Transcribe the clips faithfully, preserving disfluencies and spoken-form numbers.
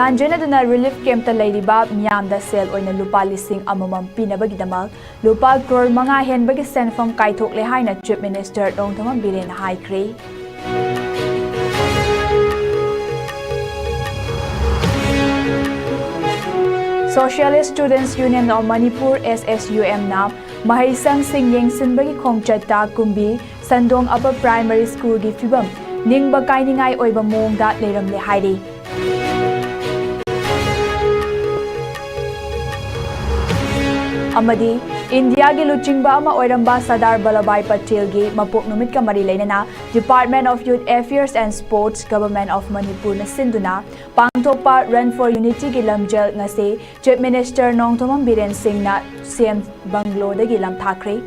ꯂꯥꯟꯖꯦꯟꯅꯗꯨꯅ relief camp ꯇ ꯂꯩꯔꯤꯕ ꯃꯤꯌꯥꯝꯗ ꯁꯦꯜ ꯑꯣꯏꯅ ꯂꯨꯄꯥ ꯂꯤꯁꯤꯡ ꯑꯃꯃꯝ ꯄꯤꯅꯕꯒꯤꯗꯃꯛ ꯂꯨꯄꯥ ꯀ꯭ꯔꯣꯔ ꯃꯉꯥ ꯍꯦꯟꯕꯒꯤ ꯁꯦꯟꯐꯝ ꯀꯥꯏꯊꯣꯛꯂꯦ ꯍꯥꯏꯅ Chief Minister ꯅꯣꯡꯊꯣꯝꯕꯝ ꯕꯤꯔꯦꯟꯅ ꯍꯥꯏꯈ꯭ꯔꯦ꯫ Socialist Students Union of Manipur, S S U M ꯅ ꯃꯍꯩꯁꯪꯁꯤꯡ ꯌꯦꯡꯁꯤꯟꯕꯒꯤ ꯈꯣꯡꯆꯠꯇ ꯀꯨꯝꯕꯤ ꯁꯟꯗꯣꯡ Upper Primary School ꯒꯤ ꯐꯤꯕꯝ ꯅꯤꯡꯕ ꯀꯥꯏꯅꯤꯡꯉꯥꯏ ꯑꯣꯏꯕ ꯃꯑꯣꯡꯗ ꯂꯩꯔꯝꯂꯦ ꯍꯥꯏꯔꯤ꯫ ꯑꯃꯗꯤ ꯏꯟꯗꯤꯌꯥꯒꯤ ꯂꯨꯆꯤꯡꯕ ꯑꯃ ꯑꯣꯏꯔꯝꯕ ꯁꯔꯗꯥꯔ ꯚꯜꯂꯚꯚꯥꯏ ꯄꯇꯦꯜꯒꯤ ꯃꯄꯣꯛ ꯅꯨꯃꯤꯠꯀ ꯃꯔꯤ ꯂꯩꯅꯅ Department of Youth Affairs and Sports, Government of Manipur ꯅ ꯁꯤꯟꯗꯨꯅ ꯄꯥꯡꯊꯣꯛꯄ Run for Unity ꯒꯤ ꯂꯝꯖꯦꯜ ꯉꯁꯤ Chief Minister ꯅꯣꯡꯊꯣꯝꯕꯝ ꯕꯤꯔꯦꯟ ꯁꯤꯡꯅ C M ꯕꯪꯒ꯭ꯂꯣꯗꯒꯤ ꯂꯝꯊꯥꯈ꯭ꯔꯦ꯫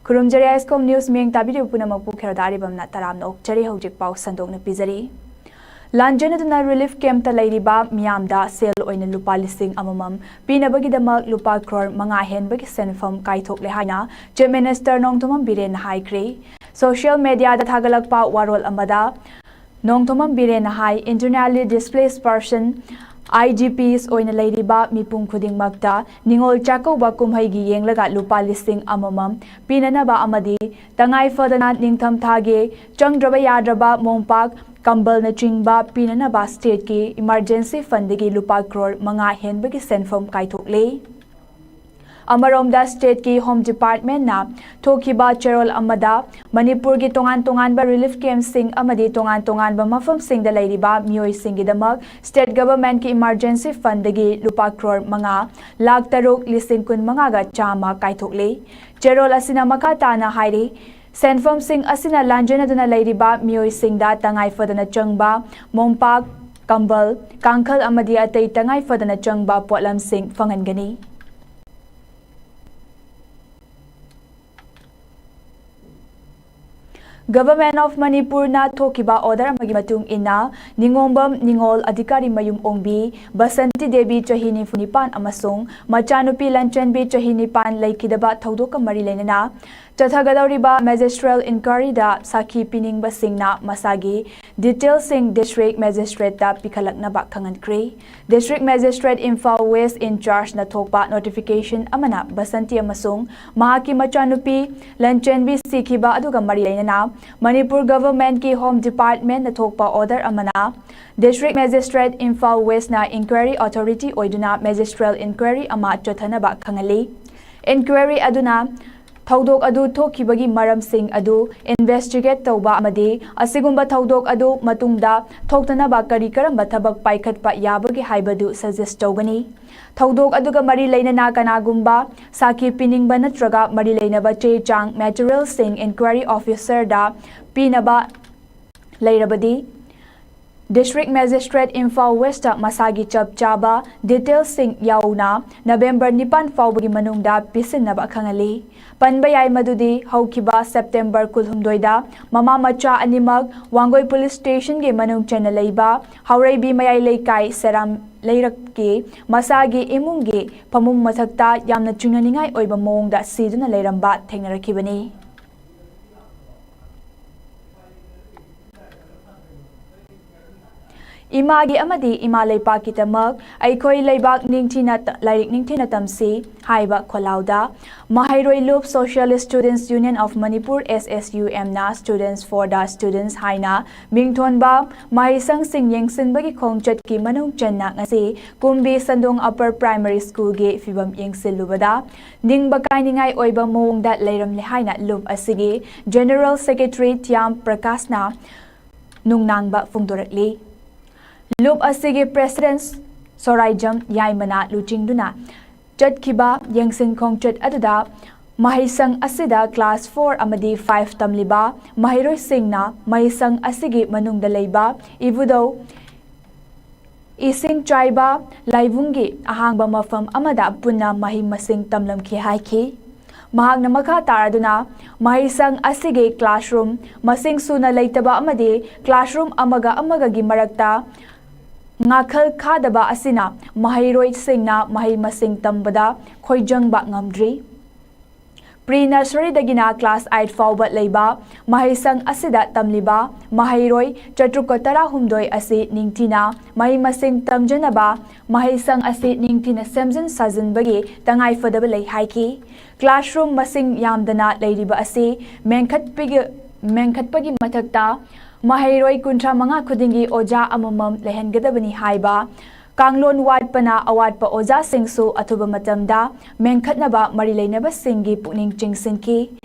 ꯈꯨꯔꯨꯝꯖꯔꯤ, ISCOM News ꯃꯤꯌꯦꯡ ꯇꯥꯕꯤꯔꯤꯕ ꯄꯨꯝꯅꯃꯛꯄꯨ ꯈꯦꯔꯣꯗꯥ ꯑꯔꯤꯕꯝꯅ ꯇꯔꯥꯝꯅ ꯑꯣꯛꯆꯔꯤ꯫ ꯍꯧꯖꯤꯛ ꯄꯥꯎ ꯁꯟꯗꯣꯛꯅ ꯄꯤꯖꯔꯤ꯫ ꯂꯥꯟꯖꯦꯟꯅꯗꯨꯅ relief camp ꯇ ꯂꯩꯔꯤꯕ ꯃꯤꯌꯥꯝꯗ ꯁꯦꯜ ꯑꯣꯏꯅ ꯂꯨꯄꯥ ꯂꯤꯁꯤꯡ ꯑꯃꯃꯝ ꯄꯤꯅꯕꯒꯤꯗꯃꯛ ꯂꯨꯄꯥ ꯀ꯭ꯔꯣꯔ ꯃꯉꯥ ꯍꯦꯟꯕꯒꯤ ꯁꯦꯟꯐꯝ ꯀꯥꯏꯊꯣꯛꯂꯦ ꯍꯥꯏꯅ Chief Minister ꯅꯣꯡꯊꯣꯝꯕꯝ ꯕꯤꯔꯦꯟꯅ ꯍꯥꯏꯈ꯭ꯔꯦ꯫ Social media ꯗ ꯊꯥꯒꯠꯂꯛꯄ ꯋꯥꯔꯣꯜ ꯑꯃꯗ ꯅꯣꯡꯊꯣꯝꯕꯝ ꯕꯤꯔꯦꯟꯅ ꯍꯥꯏ, internally displaced person, I D Ps ꯑꯣꯏꯅ ꯂꯩꯔꯤꯕ ꯃꯤꯄꯨꯝ ꯈꯨꯗꯤꯡꯃꯛꯇ ꯅꯤꯉꯣꯜ ꯆꯥꯛꯀꯧꯕ ꯀꯨꯝꯍꯩꯒꯤ ꯌꯦꯡꯂꯒ ꯂꯨꯄꯥ ꯂꯤꯁꯤꯡ ꯑꯃꯃꯝ ꯄꯤꯅꯅꯕ ꯑꯃꯗꯤ ꯇꯉꯥꯏ ꯐꯗꯅ ꯅꯤꯡꯊꯝ ꯊꯥꯒꯤ ꯆꯪꯗ꯭ꯔꯕ ꯌꯥꯗ꯭ꯔꯕ ꯃꯣꯝꯄꯥꯛ, ꯀꯝꯕꯜꯅꯆꯤꯡꯕ ꯄꯤꯅꯅꯕ state ꯀꯤ emergency fund ꯗꯒꯤ ꯂꯨꯄꯥ ꯀ꯭ꯔꯣꯔ ꯃꯉꯥ ꯍꯦꯟꯕꯒꯤ ꯁꯦꯟꯐꯝ ꯀꯥꯏꯊꯣꯛꯂꯦ꯫ ꯑꯃꯔꯣꯝꯗ, state ꯀꯤ Home Department ꯅ ꯊꯣꯛꯈꯤꯕ ꯆꯦꯔꯣꯜ ꯑꯃꯗ ꯃꯅꯤꯄꯨꯔꯒꯤ ꯇꯣꯉꯥꯟ ꯇꯣꯉꯥꯟꯕ relief camp ꯁꯤꯡ ꯑꯃꯗꯤ ꯇꯣꯉꯥꯟ ꯇꯣꯉꯥꯟꯕ ꯃꯐꯝꯁꯤꯡꯗ ꯂꯩꯔꯤꯕ ꯃꯤꯑꯣꯏꯁꯤꯡꯒꯤꯗꯃꯛ state government ꯀꯤ emergency fund ꯗꯒꯤ ꯂꯨꯄꯥ ꯀ꯭ꯔꯣꯔ ꯃꯉꯥ ꯂꯥꯈ ꯇꯔꯨꯛ ꯂꯤꯁꯤꯡ ꯀꯨꯟ ꯃꯉꯥꯒ ꯆꯥꯝꯃ ꯀꯥꯏꯊꯣꯛꯂꯦ꯫ ꯆꯦꯔꯣꯜ ꯑꯁꯤꯅ ꯃꯈꯥ ꯇꯥꯅ ꯍꯥꯏꯔꯤ, ꯁꯦꯟꯐꯝꯁꯤꯡ ꯑꯁꯤꯅ ꯂꯥꯟꯖꯦꯟꯅꯗꯨꯅ ꯂꯩꯔꯤꯕ ꯃꯤꯑꯣꯏꯁꯤꯡꯗ ꯇꯉꯥꯏ ꯐꯗꯅ ꯆꯪꯕ ꯃꯣꯝꯄꯥꯛ, ꯀꯝꯕꯜ, ꯀꯥꯡꯈꯜ ꯑꯃꯗꯤ ꯑꯇꯩ ꯇꯉꯥꯏ ꯐꯗꯅ ꯆꯪꯕ ꯄꯣꯠꯂꯝꯁꯤꯡ ꯐꯪꯍꯟꯒꯅꯤ꯫ Government of ꯃꯅꯤꯄꯨꯔꯅ ꯊꯣꯛꯈꯤꯕ order ꯑꯃꯒꯤ ꯃꯇꯨꯡ ꯏꯟꯅ, ꯅꯤꯉꯣꯝꯕꯝ ꯅꯤꯉꯣꯜ ꯑꯙꯤꯀꯥꯔꯤ ꯃꯌꯨꯝ ꯑꯣꯡꯕꯤ ꯕꯁꯟꯇꯤ ꯗꯦꯕꯤ, ꯆꯍꯤ ꯅꯤꯐꯨ ꯅꯤꯄꯥꯟ, ꯑꯃꯁꯨꯡ ꯃꯆꯥꯅꯨꯄꯤ ꯂꯟꯆꯟꯕꯤ, ꯆꯍꯤ ꯅꯤꯄꯥꯟ, ꯂꯩꯈꯤꯗꯕ ꯊꯧꯗꯣꯛꯀ ꯃꯔꯤ ꯂꯩꯅꯅ ꯆꯠꯊꯒꯗꯧꯔꯤꯕ ꯃꯦꯖꯤꯁꯇ꯭ꯔꯦꯜ ꯏꯟꯀ꯭ꯋꯥꯏꯔꯤꯗ ꯁꯥꯈꯤ ꯄꯤꯅꯤꯡꯕꯁꯤꯡꯅ ꯃꯁꯥꯒꯤ ꯗꯤꯇꯦꯜꯁꯤꯡ ꯗꯤꯁꯇ꯭ꯔꯤꯛ ꯃꯦꯖꯤꯁꯇ꯭ꯔꯦꯠꯇ ꯄꯤꯈꯠꯂꯛꯅꯕ ꯈꯪꯍꯟꯈ꯭ꯔꯦ꯫ ꯗꯤꯁꯇ꯭ꯔꯤꯛ ꯃꯦꯖꯤꯁꯇ꯭ꯔꯦꯠ ꯏꯝꯐꯥꯜ ꯋꯦꯁ ꯏꯟꯆꯥꯔꯖꯅ ꯊꯣꯛꯄ ꯅꯣꯇꯤꯐꯤꯀꯦꯁꯟ ꯑꯃꯅ ꯕꯁꯟꯇꯤ ꯑꯃꯁꯨꯡ ꯃꯍꯥꯛꯀꯤ ꯃꯆꯥꯅꯨꯄꯤ ꯂꯟꯆꯦꯟꯕꯤ ꯁꯤꯈꯤꯕ ꯑꯗꯨꯒ ꯃꯔꯤ ꯂꯩꯅꯅ ꯃꯅꯤꯄꯨꯔ ꯒꯚꯔꯟꯃꯦꯟꯠꯀꯤ ꯍꯣꯝ ꯗꯤꯄꯥꯔꯠꯃꯦꯟꯠꯅ ꯊꯣꯛꯄ ꯑꯣꯔꯗꯔ ꯑꯃꯅ ꯗꯤꯁꯇ꯭ꯔꯤꯛ ꯃꯦꯖꯤꯁꯇ꯭ꯔꯦꯠ ꯏꯝꯐꯥꯜ ꯋꯦꯁꯅ ꯏꯟꯀ꯭ꯋꯥꯏꯔꯤ ꯑꯣꯊꯣꯔꯤꯇꯤ ꯑꯣꯏꯗꯨꯅ ꯃꯦꯖꯤꯁꯇ꯭ꯔꯦꯜ ꯏꯟꯀ꯭ꯋꯥꯏꯔꯤ ꯑꯃ ꯆꯠꯊꯅꯕ ꯈꯪꯍꯜꯂꯤ꯫ ꯏꯟꯀ꯭ꯋꯥꯏꯔꯤ ꯑꯗꯨꯅ ꯊꯧꯗꯣꯛ ꯑꯗꯨ ꯊꯣꯛꯈꯤꯕꯒꯤ ꯃꯔꯝꯁꯤꯡ ꯑꯗꯨ ꯏꯟꯚꯦꯁꯇꯤꯒꯦꯠ ꯇꯧꯕ ꯑꯃꯗꯤ ꯑꯁꯤꯒꯨꯝꯕ ꯊꯧꯗꯣꯛ ꯑꯗꯨ ꯃꯇꯨꯡꯗ ꯊꯣꯛꯇꯅꯕ ꯀꯔꯤ ꯀꯔꯝꯕ ꯊꯕꯛ ꯄꯥꯏꯈꯠꯄ ꯌꯥꯕꯒꯦ ꯍꯥꯏꯕꯗꯨ ꯁꯖꯦꯁ ꯇꯧꯒꯅꯤ꯫ ꯊꯧꯗꯣꯛ ꯑꯗꯨꯒ ꯃꯔꯤ ꯂꯩꯅꯅ ꯀꯅꯥꯒꯨꯝꯕ ꯁꯥꯈꯤ ꯄꯤꯅꯤꯡꯕ ꯅꯠꯇ꯭ꯔꯒ ꯃꯔꯤ ꯂꯩꯅꯕ ꯆꯦ ꯆꯥꯡ ꯃꯦꯇꯔꯤꯌꯦꯜꯁꯤꯡ ꯏꯟꯀ꯭ꯋꯥꯏꯔꯤ ꯑꯣꯐꯤꯁꯔꯗ ꯄꯤꯅꯕ ꯂꯩꯔꯕꯗꯤ, ꯗꯤꯁꯇ꯭ꯔꯤꯛ ꯃꯦꯖꯤꯁꯇ꯭ꯔꯦꯠ ꯏꯝꯐꯥꯜ ꯋꯦꯁꯇ ꯃꯁꯥꯒꯤ ꯆꯞ ꯆꯥꯕ ꯗꯤꯇꯦꯜꯁꯤꯡ ꯌꯥꯎꯅ ꯅꯕꯦꯝꯕꯔ ꯅꯤꯄꯥꯟ ꯐꯥꯎꯕꯒꯤ ꯃꯅꯨꯡꯗ ꯄꯤꯁꯤꯟꯅꯕ ꯈꯪꯍꯜꯂꯤ꯫ ꯄꯟꯕ ꯌꯥꯏ ꯃꯗꯨꯗꯤ ꯍꯧꯈꯤꯕ ꯁꯦꯞꯇꯦꯝꯕꯔ ꯀꯨꯟꯍꯨꯝꯗꯣꯏꯗ ꯃꯃꯥ ꯃꯆꯥ ꯑꯅꯤꯃꯛ ꯋꯥꯡꯒꯣꯏ ꯄꯨꯂꯤꯁ ꯁ꯭ꯇꯦꯁꯟꯒꯤ ꯃꯅꯨꯡ ꯆꯟꯅ ꯂꯩꯕ ꯍꯥꯎꯔꯩꯕꯤ ꯃꯌꯥꯏ ꯂꯩꯀꯥꯏ ꯁꯦꯔꯥꯝ ꯂꯩꯔꯛꯀꯤ ꯃꯁꯥꯒꯤ ꯏꯃꯨꯡꯒꯤ ꯐꯃꯨꯡ ꯃꯊꯛꯇ ꯌꯥꯝꯅ ꯆꯤꯡꯅꯅꯤꯡꯉꯥꯏ ꯑꯣꯏꯕ ꯃꯑꯣꯡꯗ ꯁꯤꯗꯨꯅ ꯂꯩꯔꯝꯕ ꯊꯦꯡꯅꯔꯛꯈꯤꯕꯅꯤ꯫ ꯏꯃꯥꯒꯤ ꯑꯃꯗꯤ ꯏꯃꯥ ꯂꯩꯄꯥꯛꯀꯤꯗꯃꯛ ꯑꯩꯈꯣꯏ ꯂꯩꯕꯥꯛ ꯅꯤꯡꯊꯤꯅ ꯇ-, ꯂꯥꯏꯔꯤꯛ ꯅꯤꯡꯊꯤꯅ ꯇꯝꯁꯤ ꯍꯥꯏꯕ ꯈꯣꯜꯂꯥꯎꯗ ꯃꯍꯩꯔꯣꯏ ꯂꯨꯞ socialist students union of Manipur, S S U M ꯅ Students for the Students ꯍꯥꯏꯅ ꯃꯤꯡꯊꯣꯟꯕ ꯃꯍꯩꯁꯪꯁꯤꯡ ꯌꯦꯡꯁꯤꯟꯕꯒꯤ ꯈꯣꯡꯆꯠꯀꯤ ꯃꯅꯨꯡ ꯆꯟꯅ ꯉꯁꯤ ꯀꯨꯝꯕꯤ ꯁꯟꯗꯣꯡ ꯑꯞꯄꯔ ꯄ꯭ꯔꯥꯏꯃꯔꯤ ꯁ꯭ꯀꯨꯜꯒꯤ ꯐꯤꯕꯝ ꯌꯦꯡꯁꯤꯜꯂꯨꯕꯗ ꯅꯤꯡꯕ ꯀꯥꯏꯅꯤꯡꯉꯥꯏ ꯑꯣꯏꯕ ꯃꯑꯣꯡꯗ ꯂꯩꯔꯝꯂꯦ ꯍꯥꯏꯅ ꯂꯨꯞ ꯑꯁꯤꯒꯤ ꯖꯦꯅꯔꯦꯜ ꯁꯦꯀ꯭ꯔꯦꯇꯔꯤ ꯊꯤꯌꯥꯝ ꯄ꯭ꯔꯀꯥꯁꯅ ꯅꯨꯡꯅꯥꯡꯕ ꯐꯣꯡꯗꯣꯔꯛꯂꯤ꯫ ꯂꯨꯞ ꯑꯁꯤꯒꯤ ꯄ꯭ꯔꯦꯁꯤꯗꯦꯟꯠ ꯁꯣꯔꯥꯏꯖꯝ ꯌꯥꯏꯃꯅ ꯂꯨꯆꯤꯡꯗꯨꯅ ꯆꯠꯈꯤꯕ ꯌꯦꯡꯁꯤꯟ ꯈꯣꯡꯆꯠ ꯑꯗꯨꯗ ꯃꯍꯩꯁꯪ ꯑꯁꯤꯗ ꯀ꯭ꯂꯥꯁ ꯐꯣꯔ ꯑꯃꯗꯤ ꯐꯥꯏꯚ ꯇꯝꯂꯤꯕ ꯃꯍꯩꯔꯣꯏꯁꯤꯡꯅ ꯃꯍꯩꯁꯪ ꯑꯁꯤꯒꯤ ꯃꯅꯨꯡꯗ ꯂꯩꯕ ꯏꯕꯨꯙꯧ ꯏꯁꯤꯡ ꯆꯥꯏꯕ ꯂꯥꯏꯕꯨꯡꯒꯤ ꯑꯍꯥꯡꯕ ꯃꯐꯝ ꯑꯃꯗ ꯄꯨꯟꯅ ꯃꯍꯩ ꯃꯁꯤꯡ ꯇꯝꯂꯝꯈꯤ ꯍꯥꯏꯈꯤ꯫ ꯃꯍꯥꯛꯅ ꯃꯈꯥ ꯇꯥꯔꯗꯨꯅ ꯃꯍꯩꯁꯪ ꯑꯁꯤꯒꯤ ꯀ꯭ꯂꯥꯁꯔꯨꯝ ꯃꯁꯤꯡ ꯁꯨꯅ ꯂꯩꯇꯕ ꯑꯃꯗꯤ ꯀ꯭ꯂꯥꯁꯔꯨꯝ ꯑꯃꯒ ꯑꯃꯒꯒꯤ ꯃꯔꯛꯇ ꯉꯥꯈꯜ ꯈꯥꯗꯕ ꯑꯁꯤꯅ ꯃꯍꯩꯔꯣꯏꯁꯤꯡꯅ ꯃꯍꯩ ꯃꯁꯤꯡ ꯇꯝꯕꯗ ꯈꯣꯏꯖꯪꯕ ꯉꯝꯗ꯭ꯔꯤ꯫ ꯄ꯭ꯔꯤ ꯅꯔꯁꯔꯤꯗꯒꯤꯅ ꯀ꯭ꯂꯥꯁ ꯑꯥꯏꯠ ꯐꯥꯎꯕ ꯂꯩꯕ ꯃꯍꯩꯁꯪ ꯑꯁꯤꯗ ꯇꯝꯂꯤꯕ ꯃꯍꯩꯔꯣꯏ ꯆꯥꯇ꯭ꯔꯨꯛꯀ ꯇꯔꯥꯍꯨꯝꯗꯣꯏ ꯑꯁꯤ ꯅꯤꯡꯊꯤꯅ ꯃꯍꯩ ꯃꯁꯤꯡ ꯇꯝꯖꯅꯕ ꯃꯍꯩꯁꯪ ꯑꯁꯤ ꯅꯤꯡꯊꯤꯅ ꯁꯦꯝꯖꯤꯟ ꯁꯥꯖꯤꯟꯕꯒꯤ ꯇꯉꯥꯏꯐꯗꯕ ꯂꯩ ꯍꯥꯏꯈꯤ꯫ ꯀ꯭ꯂꯥꯁꯔꯨꯝ ꯃꯁꯤꯡ ꯌꯥꯝꯗꯅ ꯂꯩꯔꯤꯕ ꯑꯁꯤ ꯃꯦꯟꯈꯠꯄꯒꯤ, ꯃꯦꯟꯈꯠꯄꯒꯤ ꯃꯊꯛꯇ ꯃꯍꯩꯔꯣꯏ ꯀꯨꯟꯊ꯭ꯔꯥ ꯃꯉꯥ ꯈꯨꯗꯤꯡꯒꯤ ꯑꯣꯖꯥ ꯑꯃꯃꯝ ꯂꯩꯍꯟꯒꯗꯕꯅꯤ ꯍꯥꯏꯕ, ꯀꯥꯡꯂꯣꯟ ꯋꯥꯠꯄꯅ ꯑꯋꯥꯠꯄ ꯑꯣꯖꯥꯁꯤꯡꯁꯨ ꯑꯊꯨꯕ ꯃꯇꯝꯗ ꯃꯦꯟꯈꯠꯅꯕ ꯃꯔꯤ ꯂꯩꯅꯕꯁꯤꯡꯒꯤ ꯄꯨꯛꯅꯤꯡ ꯆꯤꯡꯁꯤꯟꯈꯤ꯫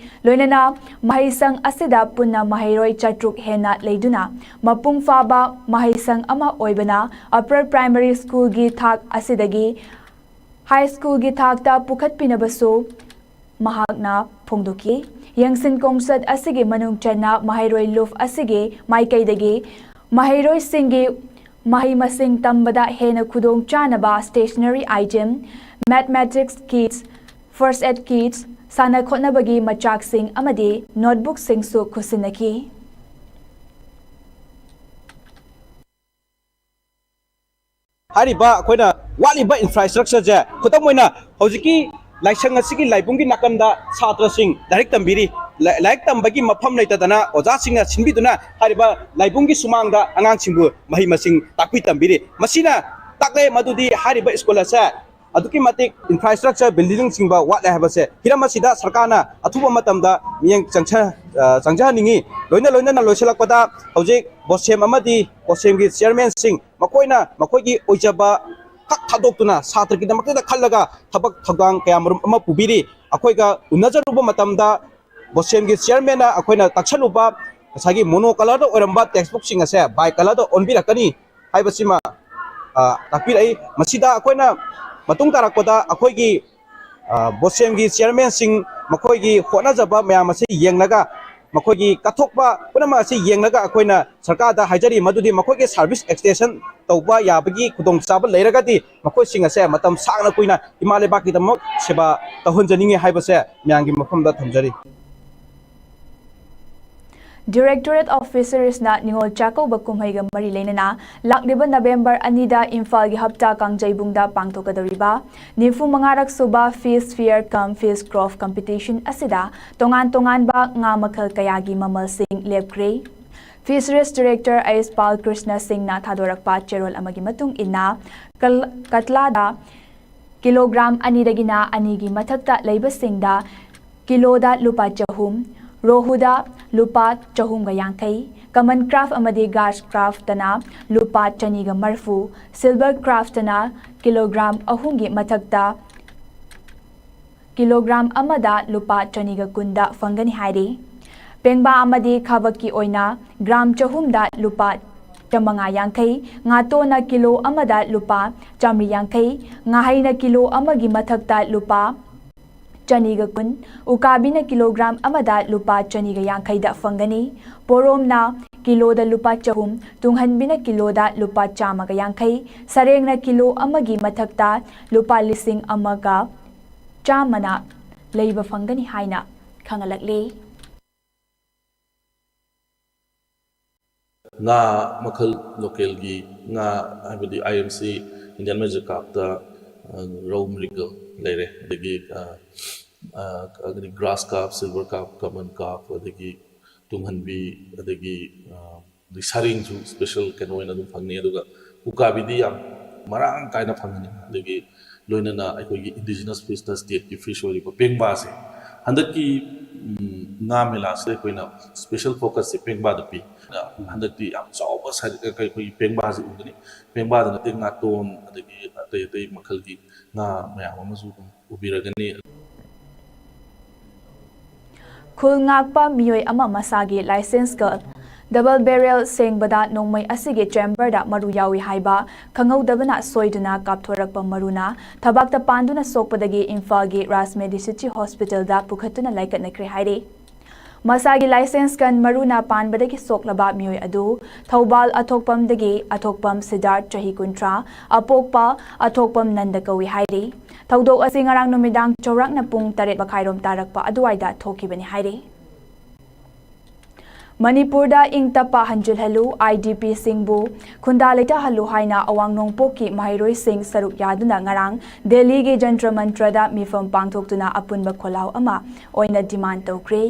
ꯂꯣꯏꯅꯅ ꯃꯍꯩꯁꯪ ꯑꯁꯤꯗ ꯄꯨꯟꯅ ꯃꯍꯩꯔꯣꯏ ꯆꯥꯇ꯭ꯔꯨꯛ ꯍꯦꯟꯅ ꯂꯩꯗꯨꯅ ꯃꯄꯨꯡ ꯐꯥꯕ ꯃꯍꯩꯁꯪ ꯑꯃ ꯑꯣꯏꯕꯅ ꯑꯄꯔ ꯄ꯭ꯔꯥꯏꯃꯔꯤ ꯁ꯭ꯀꯨꯜꯒꯤ ꯊꯥꯛ ꯑꯁꯤꯗꯒꯤ ꯍꯥꯏ ꯁ꯭ꯀꯨꯜꯒꯤ ꯊꯥꯛꯇ ꯄꯨꯈꯠꯄꯤꯅꯕꯁꯨ ꯃꯍꯥꯛꯅ ꯐꯣꯡꯗꯣꯛꯈꯤ꯫ ꯌꯦꯡꯁꯤꯟ ꯈꯣꯝꯁꯠ ꯑꯁꯤꯒꯤ ꯃꯅꯨꯡ ꯆꯟꯅ ꯃꯍꯩꯔꯣꯏ ꯂꯨꯞ ꯑꯁꯤꯒꯤ ꯃꯥꯏꯀꯩꯗꯒꯤ ꯃꯍꯩꯔꯣꯏꯁꯤꯡꯒꯤ ꯃꯍꯩ ꯃꯁꯤꯡ ꯇꯝꯕꯗ ꯍꯦꯟꯅ ꯈꯨꯗꯣꯡ ꯆꯥꯅꯕ stationery item, mathematics kits, first aid kits, ꯁꯥꯟꯅ ꯈꯣꯠꯅꯕꯒꯤ ꯃꯆꯥꯛꯁꯤꯡ ꯑꯃꯗꯤ ꯅꯣꯠꯕꯨꯛꯁꯤꯡꯁꯨ ꯈꯨꯠꯁꯤꯟꯅꯈꯤ꯫ ꯍꯥꯏꯔꯤꯕ ꯑꯩꯈꯣꯏꯅ ꯋꯥꯠꯂꯤꯕ ꯏꯟꯐ꯭ꯔꯥꯁ꯭ꯇ꯭ꯔꯛꯆꯔꯁꯦ, ꯈꯨꯗꯝ ꯑꯣꯏꯅ ꯍꯧꯖꯤꯛꯀꯤ ꯂꯥꯏꯁꯪ ꯑꯁꯤꯒꯤ ꯂꯥꯏꯕꯨꯡꯒꯤ ꯅꯥꯀꯟꯗ ꯁꯥꯇ꯭ꯔꯁꯤꯡ ꯂꯥꯏꯔꯤꯛ ꯇꯝꯕꯤꯔꯤ꯫ ꯂꯥꯏ-, ꯂꯥꯏꯔꯤꯛ ꯇꯝꯕꯒꯤ ꯃꯐꯝ ꯂꯩꯇꯗꯅ ꯑꯣꯖꯥꯁꯤꯡꯅ ꯁꯤꯟꯕꯤꯗꯨꯅ ꯍꯥꯏꯔꯤꯕ ꯂꯥꯏꯕꯨꯡꯒꯤ ꯁꯨꯃꯥꯡꯗ ꯑꯉꯥꯡꯁꯤꯡꯕꯨ ꯃꯍꯩ ꯃꯁꯤꯡ ꯇꯥꯛꯄꯤ ꯇꯝꯕꯤꯔꯤ꯫ ꯃꯁꯤꯅ ꯇꯥꯛꯂꯦ ꯃꯗꯨꯗꯤ ꯍꯥꯏꯔꯤꯕ ꯁ꯭ꯀꯨꯜ ꯑꯁꯦ ꯑꯗꯨꯛꯀꯤ ꯃꯇꯤꯛ ꯏꯟꯐ꯭ꯔꯥꯁ꯭ꯇ꯭ꯔꯛꯆꯔ, ꯕꯤꯜꯗꯤꯡꯁꯤꯡꯕ ꯋꯥꯠꯂꯦ ꯍꯥꯏꯕꯁꯦ꯫ ꯍꯤꯔꯝ ꯑꯁꯤꯗ ꯁꯔꯀꯥꯔꯅ ꯑꯊꯨꯕ ꯃꯇꯝꯗ ꯃꯤꯠꯌꯦꯡ ꯆꯪꯁ-, ꯑ, ꯆꯪꯖꯍꯟꯅꯤꯡꯏ꯫ ꯂꯣꯏꯅ ꯂꯣꯏꯅꯅ ꯂꯣꯏꯁꯤꯜꯂꯛꯄꯗ ꯍꯧꯖꯤꯛ ꯕꯣꯁꯦꯝ ꯑꯃꯗꯤ ꯕꯣꯁꯦꯝꯒꯤ ꯆꯤꯌꯔꯃꯦꯟꯁꯤꯡ ꯃꯈꯣꯏꯅ ꯃꯈꯣꯏꯒꯤ ꯑꯣꯏꯖꯕ ꯈꯛ ꯊꯥꯗꯣꯛꯇꯨꯅ ꯁꯥꯇ꯭ꯔꯒꯤꯗꯃꯛꯇꯗ ꯈꯜꯂꯒ ꯊꯕꯛ ꯊꯧꯗꯥꯡ ꯀꯌꯥ ꯃꯔꯨꯝ ꯑꯃ ꯄꯨꯕꯤꯔꯤ꯫ ꯑꯩꯈꯣꯏꯒ ꯎꯅꯖꯔꯨꯕ ꯃꯇꯝꯗ ꯕꯣꯁꯦꯝꯒꯤ ꯆꯤꯌꯔꯃꯦꯟꯅ ꯑꯩꯈꯣꯏꯅ ꯇꯥꯛꯁꯜꯂꯨꯕ ꯉꯁꯥꯏꯒꯤ ꯃꯣꯅꯣ ꯀꯂꯔꯗ ꯑꯣꯏꯔꯝꯕ ꯇꯦꯛꯁꯕꯨꯛꯁꯤꯡ ꯑꯁꯦ ꯕꯥꯏ ꯀꯂꯔꯗ ꯑꯣꯟꯕꯤꯔꯛꯀꯅꯤ ꯍꯥꯏꯕꯁꯤꯃ, ꯑ, ꯇꯥꯛꯄꯤꯔꯛꯏ꯫ ꯃꯁꯤꯗ ꯑꯩꯈꯣꯏꯅ ꯃꯇꯨꯡ ꯇꯥꯔꯛꯄꯗ ꯑꯩꯈꯣꯏꯒꯤ, ꯑ, ꯕꯣꯁꯦꯝꯒꯤ ꯆꯤꯌꯔꯃꯦꯟꯁꯤꯡ ꯃꯈꯣꯏꯒꯤ ꯍꯣꯠꯅꯖꯕ ꯃꯌꯥꯝ ꯑꯁꯤ ꯌꯦꯡꯂꯒ, ꯃꯈꯣꯏꯒꯤ ꯀꯠꯊꯣꯛꯄ ꯄꯨꯝꯅꯃꯛ ꯑꯁꯤ ꯌꯦꯡꯂꯒ ꯑꯩꯈꯣꯏꯅ ꯁꯔꯀꯥꯔꯗ ꯍꯥꯏꯖꯔꯤ ꯃꯗꯨꯗꯤ ꯃꯈꯣꯏꯒꯤ ꯁꯥꯔꯚꯤꯁ ꯑꯦꯛꯁꯇꯦꯟꯁꯟ ꯇꯧꯕ ꯌꯥꯕꯒꯤ ꯈꯨꯗꯣꯡꯆꯥꯕ ꯂꯩꯔꯒꯗꯤ ꯃꯈꯣꯏꯁꯤꯡ ꯑꯁꯦ ꯃꯇꯝ ꯁꯥꯡꯅ ꯀꯨꯏꯅ ꯏꯃꯥ ꯂꯩꯕꯥꯛꯀꯤꯗꯃꯛ ꯁꯦꯕꯥ ꯇꯧꯍꯟꯖꯅꯤꯡꯏ ꯍꯥꯏꯕꯁꯦ ꯃꯌꯥꯝꯒꯤ ꯃꯐꯝꯗ ꯊꯝꯖꯔꯤ꯫ Directorate of Fisheries ꯅ ꯅꯤꯉꯣꯜ ꯆꯥꯛꯀꯧꯕ ꯀꯨꯝꯍꯩꯒ ꯃꯔꯤ ꯂꯩꯅꯅ ꯂꯥꯛꯂꯤꯕ ꯅꯕꯦꯝꯕꯔ ꯑꯅꯤꯗ ꯏꯝꯐꯥꯜꯒꯤ ꯍꯞꯇꯥ ꯀꯥꯡꯖꯩꯕꯨꯡꯗ ꯄꯥꯡꯊꯣꯛꯀꯗꯧꯔꯤꯕ ꯅꯤꯐꯨ ꯃꯉꯥꯔꯛ ꯁꯨꯕ Fish Fair cum Fish Growth Competition ꯑꯁꯤꯗ ꯇꯣꯉꯥꯟ ꯇꯣꯉꯥꯟꯕ ꯉꯥ ꯃꯈꯜ ꯀꯌꯥꯒꯤ ꯃꯃꯜꯁꯤꯡ ꯂꯦꯞꯈ꯭ꯔꯦ꯫ Fisheries Director ꯑꯩꯆ ꯕꯥꯂꯀ꯭ꯔꯤꯁꯅ ꯁꯤꯡꯅ ꯊꯥꯗꯣꯔꯛꯄ ꯆꯦꯔꯣꯜ ꯑꯃꯒꯤ ꯃꯇꯨꯡ ꯏꯟꯅ, ꯀꯜ-, ꯀꯠꯂꯥꯗ ꯀꯤꯂꯣꯒ꯭ꯔꯥꯝ ꯑꯅꯤꯗꯒꯤꯅ ꯑꯅꯤꯒꯤ ꯃꯊꯛꯇ ꯂꯩꯕꯁꯤꯡꯗ ꯀꯤꯂꯣꯗ ꯂꯨꯄꯥ ꯆꯍꯨꯝ, ꯔꯣꯍꯨꯗ ꯂꯨꯄꯥ ꯆꯍꯨꯝꯒ ꯌꯥꯡꯈꯩ, common carp ꯑꯃꯗꯤ grass carp ꯇꯅ ꯂꯨꯄꯥ ꯆꯅꯤꯒ ꯃꯔꯤꯐꯨ, silver carp ꯇꯅ ꯀꯤꯂꯣꯒ꯭ꯔꯥꯝ ꯑꯍꯨꯝꯒꯤ ꯃꯊꯛꯇ ꯀꯤꯂꯣꯒ꯭ꯔꯥꯝ ꯑꯃꯗ ꯂꯨꯄꯥ ꯆꯅꯤꯒ ꯀꯨꯟꯗ ꯐꯪꯒꯅꯤ ꯍꯥꯏꯔꯤ꯫ ꯄꯦꯡꯕꯥ ꯑꯃꯗꯤ ꯈꯥꯕꯛꯀꯤ ꯑꯣꯏꯅ ꯒ꯭ꯔꯥꯝ ꯆꯍꯨꯝꯗ ꯂꯨꯄꯥ ꯆꯥꯃꯉꯥ ꯌꯥꯡꯈꯩ, ꯉꯥꯇꯣꯟꯅ ꯀꯤꯂꯣ ꯑꯃꯗ ꯂꯨꯄꯥ ꯆꯥꯃꯔꯤ ꯌꯥꯡꯈꯩ, ꯉꯥꯍꯩꯅ ꯀꯤꯂꯣ ꯑꯃꯒꯤ ꯃꯊꯛꯇ ꯂꯨꯄꯥ ꯆꯅꯤꯒ ꯀꯨꯟ, ꯎꯀꯥꯕꯤꯅ ꯀꯤꯂꯣꯒ꯭ꯔꯥꯝ ꯑꯃꯗ ꯂꯨꯄꯥ ꯆꯅꯤꯒ ꯌꯥꯡꯈꯩꯗ ꯐꯪꯒꯅꯤ꯫ ꯄꯣꯔꯣꯝꯅ ꯀꯤꯂꯣꯗ ꯂꯨꯄꯥ ꯆꯍꯨꯝ, ꯇꯨꯡꯍꯟꯕꯤꯅ ꯀꯤꯂꯣꯗ ꯂꯨꯄꯥ ꯆꯥꯝꯃꯒ ꯌꯥꯡꯈꯩ, ꯁꯔꯦꯡꯅ ꯀꯤꯂꯣ ꯑꯃꯒꯤ ꯃꯊꯛꯇ ꯂꯨꯄꯥ ꯂꯤꯁꯤꯡ ꯑꯃꯒ ꯆꯥꯝꯃꯅ ꯂꯩꯕ ꯐꯪꯒꯅꯤ ꯍꯥꯏꯅ ꯈꯪꯍꯜꯂꯛꯂꯤ꯫ ꯉꯥ ꯃꯈꯜ ꯂꯣꯀꯦꯜꯒꯤ ꯉꯥ, ꯍꯥꯏꯕꯗꯤ ꯑꯥꯏ ꯑꯦꯝ ꯁꯤ, ꯏꯟꯗꯤꯌꯥꯟ ꯃꯦꯖꯔ ꯀꯥꯔꯞꯇ, ꯑ, ꯔꯧ ꯃ꯭ꯔꯤꯒꯜ ꯂꯩꯔꯦ, ꯑꯗꯒꯤ, ꯑ, ꯑ, ꯑꯗꯒꯤ ꯒ꯭ꯔꯥꯁ ꯀꯥꯔꯞ, ꯁꯤꯜꯚꯔ ꯀꯥꯔꯞ, ꯀꯃꯟ ꯀꯥꯔꯞ, ꯑꯗꯒꯤ ꯇꯨꯡꯍꯟꯕꯤ, ꯑꯗꯒꯤ, ꯑ, ꯑꯗꯩ ꯁꯔꯦꯡꯁꯨ ꯁ꯭ꯄꯦꯁꯦꯜ ꯀꯩꯅꯣ ꯑꯣꯏꯅ ꯑꯗꯨꯝ ꯐꯪꯅꯤ꯫ ꯑꯗꯨꯒ ꯎꯀꯥꯕꯤꯗꯤ ꯌꯥꯝ ꯃꯔꯥꯡ ꯀꯥꯏꯅ ꯐꯪꯒꯅꯤ꯫ ꯑꯗꯒꯤ ꯂꯣꯏꯅꯅ ꯑꯩꯈꯣꯏꯒꯤ ꯏꯟꯗꯤꯖꯤꯅꯁ ꯐꯤꯁꯇ ꯁ꯭ꯇꯦꯠꯀꯤ ꯐꯤꯁ ꯑꯣꯏꯔꯤꯕ ꯄꯦꯡꯕꯥꯁꯦ ꯍꯟꯗꯛꯀꯤ, ꯎꯝ, ꯉꯥ ꯃꯦꯂꯥꯁꯤꯗ ꯑꯩꯈꯣꯏꯅ ꯁ꯭ꯄꯦꯁꯦꯜ ꯐꯣꯀꯁꯁꯦ ꯄꯦꯡꯕꯥꯗ ꯄꯤ꯫ ꯍꯟꯗꯛꯇꯤ ꯌꯥꯝ ꯆꯥꯎꯕ ꯁꯥꯏꯖ ꯑꯩꯈꯣꯏꯒꯤ ꯄꯦꯡꯕꯥꯁꯦ ꯎꯒꯅꯤ꯫ ꯄꯦꯡꯕꯥꯗ ꯅꯠꯇꯦ, ꯉꯥꯇꯣꯟ, ꯑꯗꯒꯤ ꯑꯇꯩ ꯑꯇꯩ ꯃꯈꯜꯒꯤ ꯉꯥ ꯃꯌꯥꯝ ꯑꯃꯁꯨ ꯑꯗꯨꯝ ꯎꯕꯤꯔꯒꯅꯤ꯫ ꯈꯨꯜ ꯉꯥꯛꯄ ꯃꯤꯑꯣꯏ ꯑꯃ ꯃꯁꯥꯒꯤ ꯂꯥꯏꯁꯦꯟꯁꯀ ꯗꯕꯜ ꯕꯦꯔꯦꯜ ꯁꯦꯡꯕꯗ ꯅꯣꯡꯃꯩ ꯑꯁꯤꯒꯤ ꯆꯦꯝꯕꯔꯗ ꯃꯔꯨ ꯌꯥꯎꯏ ꯍꯥꯏꯕ ꯈꯪꯍꯧꯗꯕꯅ ꯁꯣꯏꯗꯨꯅ ꯀꯥꯞꯊꯣꯔꯛꯄ ꯃꯔꯨꯅ ꯊꯕꯥꯛꯇ ꯄꯥꯟꯗꯨꯅ ꯁꯣꯛꯄꯗꯒꯤ ꯏꯝꯐꯥꯜꯒꯤ ꯔꯥꯖ ꯃꯦꯗꯤꯁꯤꯇꯤ ꯍꯣꯁꯄꯤꯇꯥꯜꯗ ꯄꯨꯈꯠꯇꯨꯅ ꯂꯥꯏꯀꯠꯅꯈ꯭ꯔꯦ ꯍꯥꯏꯔꯤ꯫ ꯃꯁꯥꯒꯤ ꯂꯥꯏꯁꯦꯟꯁ ꯒꯟ ꯃꯔꯨꯅ ꯄꯥꯟꯕꯗꯒꯤ ꯁꯣꯛꯂꯕ ꯃꯤꯑꯣꯏ ꯑꯗꯨ ꯊꯧꯕꯥꯜ ꯑꯊꯣꯛꯄꯝꯗꯒꯤ ꯑꯊꯣꯛꯄꯝ ꯁꯤꯗꯥꯔꯠ ꯆꯍꯤ ꯀꯨꯟꯊ꯭ꯔꯥ, ꯑꯄꯣꯛꯄ ꯑꯊꯣꯛꯄꯝ ꯅꯟꯗ ꯀꯧꯏ ꯍꯥꯏꯔꯤ꯫ ꯊꯧꯗꯣꯛ ꯑꯁꯤ ꯉꯔꯥꯡ ꯅꯨꯃꯤꯗꯥꯡ ꯆꯥꯎꯔꯥꯛꯅ ꯄꯨꯡ ꯇꯔꯦꯠ ꯃꯈꯥꯏꯔꯣꯝ ꯇꯥꯔꯛꯄ ꯑꯗꯨꯋꯥꯏꯗ ꯊꯣꯛꯈꯤꯕꯅꯤ ꯍꯥꯏꯔꯤ꯫ ꯃꯅꯤꯄꯨꯔꯗ ꯏꯪ ꯇꯞꯄ ꯍꯟꯖꯤꯜꯍꯜꯂꯨ, IDPꯁꯤꯡꯕꯨ ꯈꯨꯟꯗꯥ ꯂꯩꯇꯥꯍꯜꯂꯨ ꯍꯥꯏꯅ ꯑꯋꯥꯡ ꯅꯣꯡꯄꯣꯛꯀꯤ ꯃꯍꯩꯔꯣꯏꯁꯤꯡ ꯁꯔꯨꯛ ꯌꯥꯗꯨꯅ ꯉꯔꯥꯡ ꯗꯦꯜꯂꯤꯒꯤ ꯖꯟꯇ꯭ꯔ ꯃꯟꯇ꯭ꯔꯗ ꯃꯤꯐꯝ ꯄꯥꯡꯊꯣꯛꯇꯨꯅ ꯑꯄꯨꯟꯕ ꯈꯣꯜꯂꯥꯎ ꯑꯃ ꯑꯣꯏꯅ ꯗꯤꯃꯥꯟ ꯇꯧꯈ꯭ꯔꯦ꯫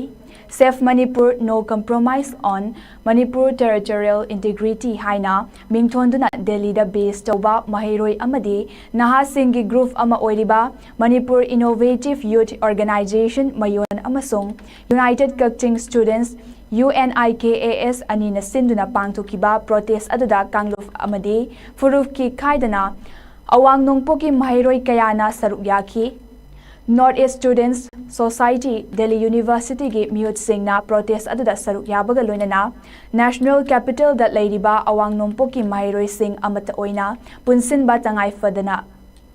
Save Manipur, No Compromise on Manipur Territorial Integrity ꯍꯥꯏꯅ ꯃꯤꯡꯊꯣꯟꯗꯨꯅ ꯗꯦꯜꯂꯤꯗ ꯕꯦꯁ ꯇꯧꯕ ꯃꯍꯩꯔꯣꯏ ꯑꯃꯗꯤ ꯅꯍꯥꯁꯤꯡꯒꯤ ꯒ꯭ꯔꯨꯞ ꯑꯃ ꯑꯣꯏꯔꯤꯕ Manipur Innovative Youth Organization, ꯃꯌꯣꯟ, ꯑꯃꯁꯨꯡ United Kakching Students, UNIKAS, ꯑꯅꯤꯅ ꯁꯤꯟꯗꯨꯅ ꯄꯥꯡꯊꯣꯛꯈꯤꯕ ꯄ꯭ꯔꯣꯇꯦꯁ ꯑꯗꯨꯗ ꯀꯥꯡꯂꯨꯞ ꯑꯃꯗꯤ ꯐꯨꯔꯨꯞꯀꯤ ꯈꯥꯏꯗꯅ ꯑꯋꯥꯡ ꯅꯣꯡꯄꯣꯛꯀꯤ ꯃꯍꯩꯔꯣꯏ ꯀꯌꯥꯅ ꯁꯔꯨꯛ ꯌꯥꯈꯤ꯫ North East Students Society, Delhi Universityꯒꯤ ꯃꯤꯍꯨꯠꯁꯤꯡꯅ ꯄ꯭ꯔꯣꯇꯦꯁ ꯑꯗꯨꯗ ꯁꯔꯨꯛ ꯌꯥꯕꯒ ꯂꯣꯏꯅꯅ National Capitalꯗ ꯂꯩꯔꯤꯕ ꯑꯋꯥꯡ ꯅꯣꯡꯄꯣꯛꯀꯤ ꯃꯍꯩꯔꯣꯏꯁꯤꯡ ꯑꯃꯠꯇ ꯑꯣꯏꯅ ꯄꯨꯟꯁꯤꯟꯕ ꯇꯉꯥꯏ ꯐꯗꯅ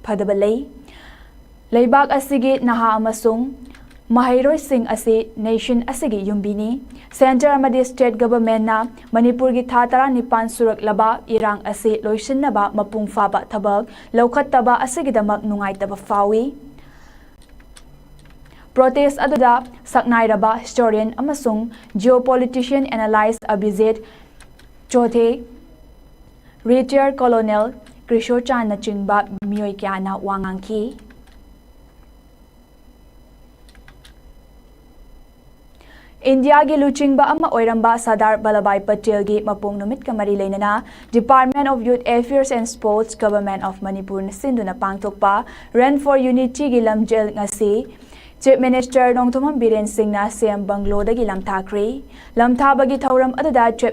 ꯐꯗꯕ ꯂꯩ꯫ ꯂꯩꯕꯥꯛ ꯑꯁꯤꯒꯤ ꯅꯍꯥ ꯑꯃꯁꯨꯡ ꯃꯍꯩꯔꯣꯏꯁꯤꯡ ꯑꯁꯤ nation ꯑꯁꯤꯒꯤ ꯌꯨꯝꯕꯤꯅꯤ꯫ Centre ꯑꯃꯗꯤ state governmentꯅ ꯃꯅꯤꯄꯨꯔꯒꯤ ꯊꯥ ꯇꯔꯥꯅꯤꯄꯥꯟ ꯁꯨꯔꯛꯂꯕ ꯏꯔꯥꯡ ꯑꯁꯤ ꯂꯣꯏꯁꯤꯟꯅꯕ ꯃꯄꯨꯡ ꯐꯥꯕ ꯊꯕꯛ ꯂꯧꯈꯠꯇꯕ ꯑꯁꯤꯒꯤꯗꯃꯛ ꯅꯨꯡꯉꯥꯏꯇꯕ ꯐꯥꯎꯏ꯫ ꯄ꯭ꯔꯣꯇꯦꯁ ꯑꯗꯨꯗ ꯁꯛꯅꯥꯏꯔꯕ historian ꯑꯃꯁꯨꯡ geopolitician analyst ꯑꯚꯤꯖꯤꯠ ꯆꯣꯊꯦ, retired colonel ꯀ꯭ꯔꯤꯁꯣ ꯆꯥꯟꯅꯆꯤꯡꯕ ꯃꯤꯑꯣꯏ ꯀꯌꯥꯅ ꯋꯥ ꯉꯥꯡꯈꯤ꯫ ꯏꯟꯗꯤꯌꯥꯒꯤ ꯂꯨꯆꯤꯡꯕ ꯑꯃ ꯑꯣꯏꯔꯝꯕ ꯁꯔꯗꯥꯔ ꯚꯜꯂꯚꯚꯥꯏ ꯄꯇꯦꯜꯒꯤ ꯃꯄꯣꯛ ꯅꯨꯃꯤꯠꯀ ꯃꯔꯤ ꯂꯩꯅꯅ Department of Youth Affairs and Sports, Government of Manipurꯅ ꯁꯤꯟꯗꯨꯅ ꯄꯥꯡꯊꯣꯛꯄ Run for Unityꯒꯤ ꯂꯝꯖꯦꯜ ꯉꯁꯤ Chief Minister ꯅꯣꯡꯊꯣꯝꯕꯝ ꯕꯤꯔꯦꯟ ꯁꯤꯡꯅ CM ꯕꯪꯒ꯭ꯂꯣꯗꯒꯤ ꯂꯝꯊꯥꯈ꯭ꯔꯦ꯫ ꯂꯝꯊꯥꯕꯒꯤ ꯊꯧꯔꯝ ꯑꯗꯨꯗ Chief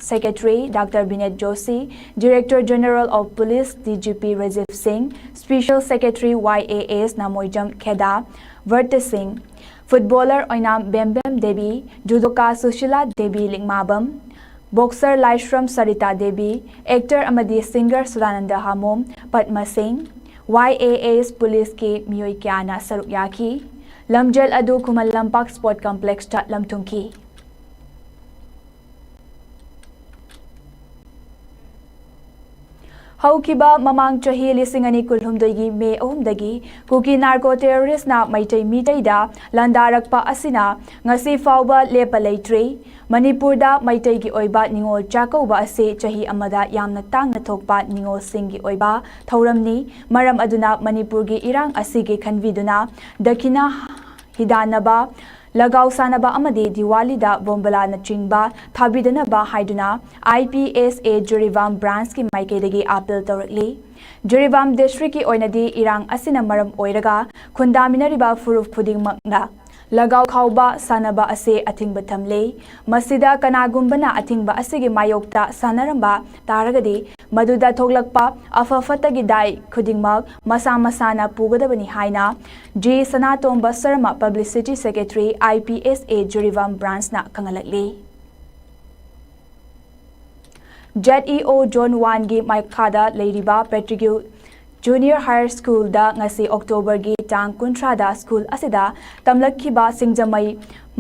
Secretary Doctor ꯕꯤꯅꯦꯠ Joshi, Director General of Police DGP Rajiv ꯁꯤꯡ, Special Secretary YAS ꯅꯥꯃꯣꯏꯖꯝ ꯈꯦꯗꯥ ꯚꯔꯇ ꯁꯤꯡ, footballer ꯑꯣꯏꯅꯥꯝ ꯕꯦꯝꯕꯦꯝ ꯗꯦꯕꯤ, judoka ꯁꯨꯁꯤꯂꯥ ꯗꯦꯕꯤ ꯂꯤꯛꯃꯥꯕꯝ, boxer ꯂꯥꯏꯁ꯭ꯔꯝ ꯁꯔꯤꯇꯥ ꯗꯦꯕꯤ, actor ꯑꯃꯗꯤ singer ꯁꯗꯥꯅꯟꯗ ꯍꯥꯃꯣꯝ, ꯄꯗꯃ ꯁꯤꯡ, YAS policeꯀꯤ ꯃꯤꯑꯣꯏ ꯀꯌꯥꯅ ꯁꯔꯨꯛ ꯌꯥꯈꯤ꯫ ꯂꯝꯖꯦꯜ ꯑꯗꯨ ꯈꯨꯃꯟ ꯂꯝꯄꯥꯛ Sport Complexꯇ ꯂꯝꯊꯨꯡꯈꯤ꯫ ꯍꯧꯈꯤꯕ ꯃꯃꯥꯡ ꯆꯍꯤ ꯂꯤꯁꯤꯡ ꯑꯅꯤ ꯀꯨꯟꯍꯨꯝꯗꯣꯏꯒꯤ ꯃꯦ ꯑꯍꯨꯝꯗꯒꯤ ꯀꯨꯀꯤ ꯅꯥꯔꯀꯣ ꯇꯦꯔꯣꯔꯤꯁꯅ ꯃꯩꯇꯩ ꯃꯤꯇꯩꯗ ꯂꯥꯟꯗꯥꯔꯛꯄ ꯑꯁꯤꯅ ꯉꯁꯤ ꯐꯥꯎꯕ ꯂꯦꯞꯄ ꯂꯩꯇ꯭ꯔꯤ꯫ ꯃꯅꯤꯄꯨꯔꯗ ꯃꯩꯇꯩꯒꯤ ꯑꯣꯏꯕ ꯅꯤꯉꯣꯜ ꯆꯥꯛꯀꯧꯕ ꯑꯁꯤ ꯆꯍꯤ ꯑꯃꯗ ꯌꯥꯝꯅ ꯇꯥꯡꯅ ꯊꯣꯛꯄ ꯅꯤꯉꯣꯜꯁꯤꯡꯒꯤ ꯑꯣꯏꯕ ꯊꯧꯔꯝꯅꯤ꯫ ꯃꯔꯝ ꯑꯗꯨꯅ ꯃꯅꯤꯄꯨꯔꯒꯤ ꯏꯔꯥꯡ ꯑꯁꯤꯒꯤ ꯈꯟꯕꯤꯗꯨꯅ ꯗꯈꯤꯅꯥ ꯍꯤꯗꯥꯟꯅꯕ, ꯂꯒꯥꯎ ꯁꯥꯟꯅꯕ ꯑꯃꯗꯤ ꯗꯤꯋꯥꯂꯤꯗ ꯕꯣꯝꯕꯂꯥꯅꯆꯤꯡꯕ ꯊꯥꯕꯤꯗꯅꯕ ꯍꯥꯏꯗꯨꯅ I P S A Jiribam branchꯀꯤ ꯃꯥꯏꯀꯩꯗꯒꯤ appeal ꯇꯧꯔꯛꯂꯤ꯫ ꯖꯤꯔꯤꯕꯥꯝ districtꯀꯤ ꯑꯣꯏꯅꯗꯤ ꯏꯔꯥꯡ ꯑꯁꯤꯅ ꯃꯔꯝ ꯑꯣꯏꯔꯒ ꯈꯨꯟꯗꯥꯃꯤꯟꯅꯔꯤꯕ ꯐꯨꯔꯨꯞ ꯈꯨꯗꯤꯡꯃꯛꯅ ꯂꯒꯥꯎ ꯈꯥꯎꯕ ꯁꯥꯟꯅꯕ ꯑꯁꯤ ꯑꯊꯤꯡꯕ ꯊꯝꯂꯦ꯫ ꯃꯁꯤꯗ ꯀꯅꯥꯒꯨꯝꯕꯅ ꯑꯊꯤꯡꯕ ꯑꯁꯤꯒꯤ ꯃꯥꯌꯣꯛꯇ ꯁꯥꯟꯅꯔꯝꯕ ꯇꯥꯔꯒꯗꯤ ꯃꯗꯨꯗ ꯊꯣꯛꯂꯛꯄ ꯑꯐ ꯐꯠꯇꯒꯤ ꯗꯥꯏ ꯈꯨꯗꯤꯡꯃꯛ ꯃꯁꯥ ꯃꯁꯥꯅ ꯄꯨꯒꯗꯕꯅꯤ ꯍꯥꯏꯅ G Sanatomba Sharma, Publicity Secretary, I P S A Jiribam branchꯅ ꯈꯪꯍꯜꯂꯛꯂꯤ꯫ Z E O Zone oneꯒꯤ ꯃꯈꯥꯗ ꯂꯩꯔꯤꯕ Pettigrew Junior Higher Schoolꯗ ꯉꯁꯤ Octoberꯒꯤ ꯇꯥꯡ ꯀꯨꯟꯊ꯭ꯔꯥꯗ school ꯑꯁꯤꯗ ꯇꯝꯂꯛꯈꯤꯕ ꯁꯤꯡꯖꯃꯩ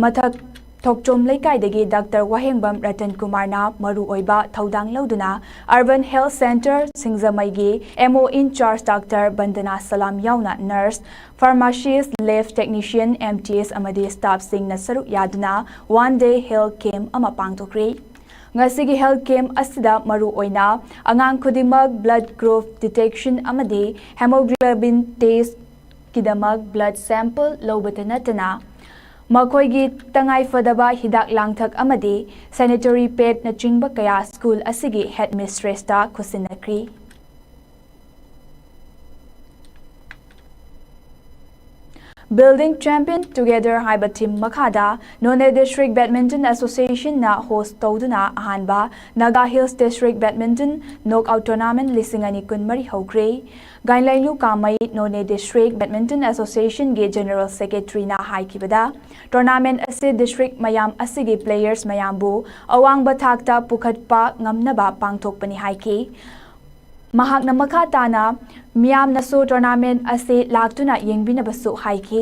ꯃꯊꯛ ꯊꯣꯛꯆꯣꯝ ꯂꯩꯀꯥꯏꯗꯒꯤ Doctor ꯋꯥꯍꯦꯡꯕꯝ ꯔꯇꯟ ꯀꯨꯃꯥꯔꯅ ꯃꯔꯨꯑꯣꯏꯕ ꯊꯧꯗꯥꯡ ꯂꯧꯗꯨꯅ Urban Health Centre ꯁꯤꯡꯖꯃꯩꯒꯤ M O in charge Doctor ꯕꯟꯗꯅꯥ ꯁꯂꯥꯝ ꯌꯥꯎꯅ nurse, pharmacist, lab technician, M T S ꯑꯃꯗꯤ staffꯁꯤꯡꯅ ꯁꯔꯨꯛ ꯌꯥꯗꯨꯅ one day health camp ꯑꯃ ꯄꯥꯡꯊꯣꯛꯈ꯭ꯔꯦ꯫ ꯉꯁꯤꯒꯤ health camp ꯑꯁꯤꯗ ꯃꯔꯨꯑꯣꯏꯅ ꯑꯉꯥꯡ ꯈꯨꯗꯤꯡꯃꯛ blood group detection ꯑꯃꯗꯤ hemoglobin test ꯀꯤꯗꯃꯛ blood sample ꯂꯧꯕꯇ ꯅꯠꯇꯅ ꯃꯈꯣꯏꯒꯤ ꯇꯉꯥꯏꯐꯗꯕ ꯍꯤꯗꯥꯛ ꯂꯥꯡꯊꯛ ꯑꯃꯗꯤ sanitary padꯅꯆꯤꯡꯕ ꯀꯌꯥ school ꯑꯁꯤꯒꯤ headmistressꯇ ꯈꯨꯠꯁꯤꯟꯅꯈ꯭ꯔꯤ꯫ Building Champion Together ꯍꯥꯏꯕ theme ꯃꯈꯥꯗ Noney District Badminton Associationꯅ host ꯇꯧꯗꯨꯅ ꯑꯍꯥꯟꯕ Naga Hills District Badminton Knockout Tournament ꯂꯤꯁꯤꯡ ꯑꯅꯤ ꯀꯨꯟꯃꯔꯤ ꯍꯧꯈ꯭ꯔꯦ꯫ ꯒꯥꯏꯟꯂꯩꯂꯨ ꯀꯥꯃꯩ, Noney District Badminton Associationꯒꯤ General Secretaryꯅ ꯍꯥꯏꯈꯤꯕꯗ, tournament ꯑꯁꯤ district ꯃꯌꯥꯝ ꯑꯁꯤꯒꯤ players ꯃꯌꯥꯝꯕꯨ ꯑꯋꯥꯡꯕ ꯊꯥꯛꯇ ꯄꯨꯈꯠꯄ ꯉꯝꯅꯕ ꯄꯥꯡꯊꯣꯛꯄꯅꯤ ꯍꯥꯏꯈꯤ꯫ ꯃꯍꯥꯛꯅ ꯃꯈꯥ ꯇꯥꯅ ꯃꯤꯌꯥꯝꯅꯁꯨ tournament ꯑꯁꯤ ꯂꯥꯛꯇꯨꯅ ꯌꯦꯡꯕꯤꯅꯕꯁꯨ ꯍꯥꯏꯈꯤ꯫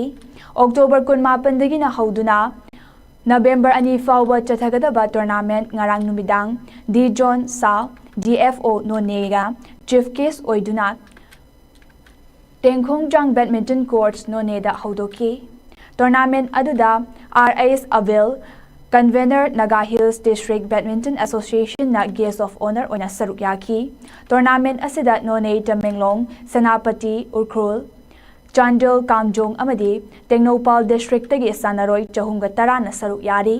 October ꯀꯨꯟꯃꯥꯄꯟꯗꯒꯤꯅ ꯍꯧꯗꯨꯅ ꯅꯕꯦꯝꯕꯔ ꯑꯅꯤ ꯐꯥꯎꯕ ꯆꯠꯊꯒꯗꯕ tournament ꯉꯔꯥꯡ ꯅꯨꯃꯤꯗꯥꯡ ꯗꯤ ꯖꯣꯟ ꯁꯥ, ꯗꯤ ꯑꯦꯐ ꯑꯣ ꯅꯣꯅꯦꯒ chief guest ꯑꯣꯏꯗꯨꯅ ꯇꯦꯡꯈꯣꯡꯖꯥꯡ badminton courts ꯅꯣꯅꯦꯗ ꯍꯧꯗꯣꯛꯈꯤ꯫ Tournament ꯑꯗꯨꯗ ꯑꯥꯔ ꯑꯩꯁ ꯑꯕꯦꯜ, convener Naga Hills District Badminton Association ꯅ guest of honour ꯑꯣꯏꯅ ꯁꯔꯨꯛ ꯌꯥꯈꯤ꯫ Tournament ꯑꯁꯤꯗ ꯅꯣꯅꯦ, ꯇꯃꯦꯡꯂꯣꯡ, ꯁꯦꯅꯥꯄꯇꯤ, ꯎꯈ꯭ꯔꯨꯜ, ꯆꯥꯟꯗꯦꯜ, ꯀꯥꯝꯖꯣꯡ ꯑꯃꯗꯤ ꯇꯦꯡꯅꯧꯄꯥꯜ district ꯇꯒꯤ ꯁꯥꯟꯅꯔꯣꯏ ꯆꯍꯨꯝꯒ ꯇꯔꯥꯅ ꯁꯔꯨꯛ ꯌꯥꯔꯤ꯫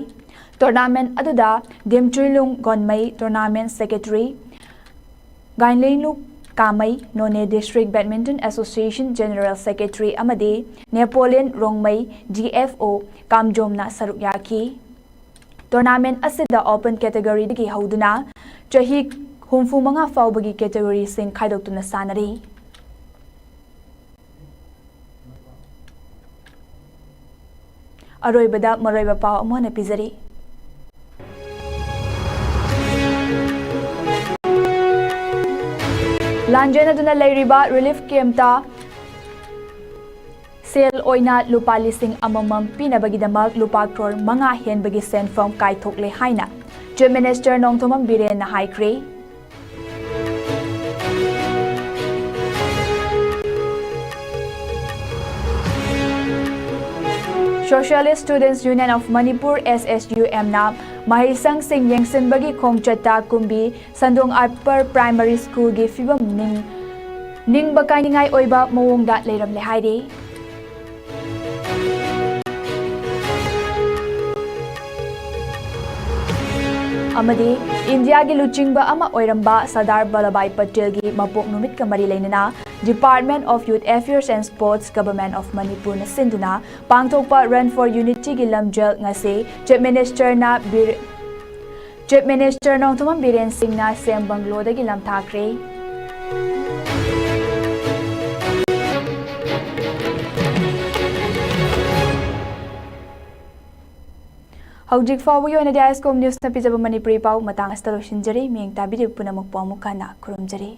Tournament ꯑꯗꯨꯗ ꯗꯤꯝꯆꯨꯏꯂꯨꯡ ꯒꯣꯟꯃꯩ, tournament secretary, ꯒꯥꯏꯟꯂꯦꯡꯂꯨ ꯀꯥꯃꯩ, ꯅꯣꯅꯦ District Badminton Association General Secretary ꯑꯃꯗꯤ Napoleon Rongmei, D F O ꯀꯥꯝꯖꯣꯝꯅ ꯁꯔꯨꯛ ꯌꯥꯈꯤ꯫ Tournament ꯑꯁꯤꯗ open category ꯗꯒꯤ ꯍꯧꯗꯨꯅ ꯆꯍꯤ ꯍꯨꯝꯐꯨ ꯃꯉꯥ ꯐꯥꯎꯕꯒꯤ category ꯁꯤꯡ ꯈꯥꯏꯗꯣꯛꯇꯨꯅ ꯁꯥꯟꯅꯔꯤ꯫ ꯑꯔꯣꯏꯕꯗ ꯃꯔꯨꯑꯣꯏꯕ ꯄꯥꯎ ꯑꯃꯨꯛ ꯍꯟꯅ ꯄꯤꯖꯔꯤ꯫ ꯂꯥꯟꯖꯦꯟꯅꯗꯨꯅ ꯂꯩꯔꯤꯕ relief camp ꯇ ꯁꯦꯜ ꯑꯣꯏꯅ ꯂꯨꯄꯥ ꯂꯤꯁꯤꯡ ꯑꯃꯃꯝ ꯄꯤꯅꯕꯒꯤꯗꯃꯛ ꯂꯨꯄꯥ ꯀ꯭ꯔꯣꯔ ꯃꯉꯥ ꯍꯦꯟꯕꯒꯤ ꯁꯦꯟꯐꯝ ꯀꯥꯏꯊꯣꯛꯂꯦ ꯍꯥꯏꯅ Chief Minister ꯅꯣꯡꯊꯣꯝꯕꯝ ꯕꯤꯔꯦꯟꯅ ꯍꯥꯏꯈ꯭ꯔꯦ꯫ Socialist Students Union of Manipur, S S U M ꯅ ꯃꯍꯩꯁꯪꯁꯤꯡ ꯌꯦꯡꯁꯤꯟꯕꯒꯤ ꯈꯣꯡꯆꯠꯇ ꯀꯨꯝꯕꯤ ꯁꯟꯗꯣꯡ Upper Primary School ꯒꯤ ꯐꯤꯕꯝ ꯅꯤꯡ-, ꯅꯤꯡꯕ ꯀꯥꯏꯅꯤꯡꯉꯥꯏ ꯑꯣꯏꯕ ꯃꯑꯣꯡꯗ ꯂꯩꯔꯝꯂꯦ ꯍꯥꯏꯔꯤ꯫ ꯑꯃꯗꯤ ꯏꯟꯗꯤꯌꯥꯒꯤ ꯂꯨꯆꯤꯡꯕ ꯑꯃ ꯑꯣꯏꯔꯝꯕ ꯁꯔꯗꯥꯔ ꯚꯜꯂꯚꯚꯥꯏ ꯄꯇꯦꯜꯒꯤ ꯃꯄꯣꯛ ꯅꯨꯃꯤꯠꯀ ꯃꯔꯤ ꯂꯩꯅꯅ Department of Youth Affairs and Sports, Government of Manipur ꯅ ꯁꯤꯟꯗꯨꯅ ꯄꯥꯡꯊꯣꯛꯄ Run for Unity ꯒꯤ ꯂꯝꯖꯦꯜ ꯉꯁꯤ Chief Minister ꯅ ꯕꯤꯔ-, Chief Minister ꯅꯣꯡꯊꯣꯝꯕꯝ ꯕꯤꯔꯦꯟ ꯁꯤꯡꯅ ꯁꯦꯝ ꯕꯪꯒ꯭ꯂꯣꯗꯒꯤ ꯂꯝꯊꯥꯈ꯭ꯔꯦ꯫ ꯍꯧꯖꯤꯛ ꯐꯥꯎꯕꯒꯤ ꯑꯣꯏꯅꯗꯤ ISCOM News ꯅ ꯄꯤꯖꯕ ꯃꯅꯤꯄꯨꯔꯤ ꯄꯥꯎ ꯃꯇꯥꯡ ꯑꯁꯤꯗ ꯂꯣꯏꯁꯤꯟꯖꯔꯤ꯫ ꯃꯤꯠꯌꯦꯡ ꯇꯥꯕꯤꯔꯤꯕ ꯄꯨꯝꯅꯃꯛꯄꯨ ꯑꯃꯨꯛ ꯍꯟꯅ ꯈꯨꯔꯨꯝꯖꯔꯤ꯫